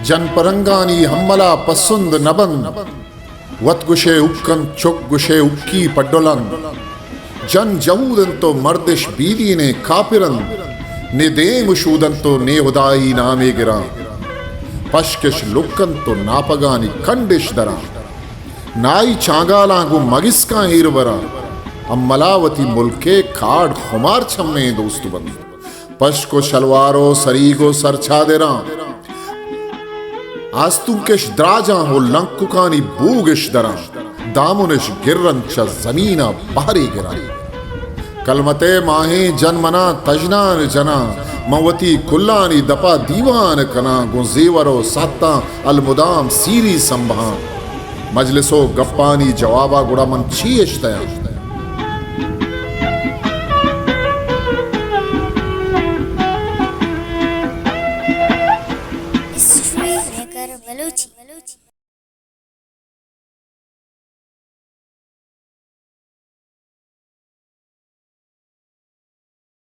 جن پرنگانی ہملا پسند نہ بنت۔ وت گشئے اک انت، چک گشئے اکی پڈل انت۔ جن جہود انت و مردش بیدینیں کاپر انت۔ نے دیم شود انت و نے ہدائی نامے گراں۔ پشکش لک انت و ناپگانی کنڈش دراں۔ نائی چانگالاں گوں مگسکاں ایر براں۔ ہملا وتی ملکے کاڈ خمار چمیں دوست بنت۔ پشک و شلوار و سریگ و سرچادراں، آستونکش دراجاں و لنککانی بوگش دراں، دامنش گرنت چہ زمین ء بہرے گراں۔ کلمتئے ماہیں جن مناں تژنان جناں، من وتی کلانی دپا دیوان کناں، گوں زیور و سہتاں المدام سیری سمبہاں۔ مجلس و گپانی جوابا گڑا من چی اش دیاں؟ History maker Balochi.